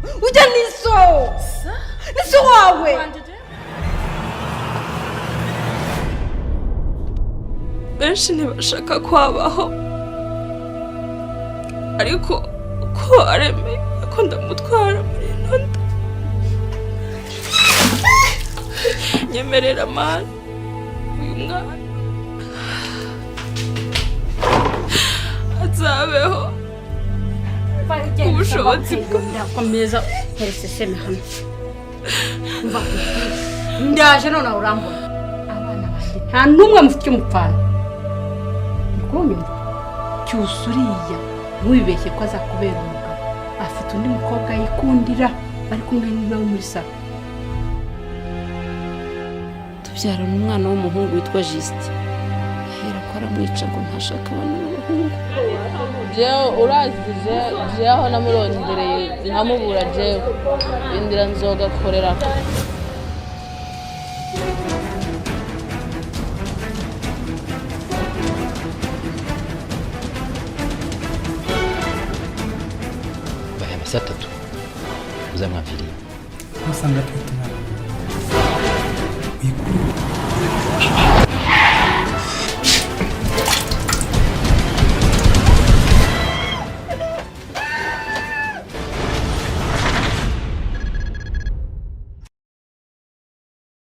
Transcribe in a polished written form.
Ujya niso niso wawe. Benshi ntibashaka kwabaho, ariko uko aremeye ko ndamutwara muri ino nda, nyemerera Mana, uyu mwana azabeho ubushobozi bwe. Ndakomeza ntereseseme hano. Mva, ndaje none urambona. Abana banjye nta n'umwe mufitiye umupfana, uri kunyumva? Cyusa uriya, ntiwibeshye ko azakubera umugabo. Afite undi mukobwa yikundira, bari kumwe nawe muri salo. Tubyarana umwana w'umuhungu witwa Jisite, ahera ko aramwica ngo ntashake abana b'abahungu. Jewe urazi, jewe aho namurondereye nkamubura, jewe indira nzogakorera. Bahe amasaha 3 uzamwamviriye. Ntusanga atwite umwana wikure.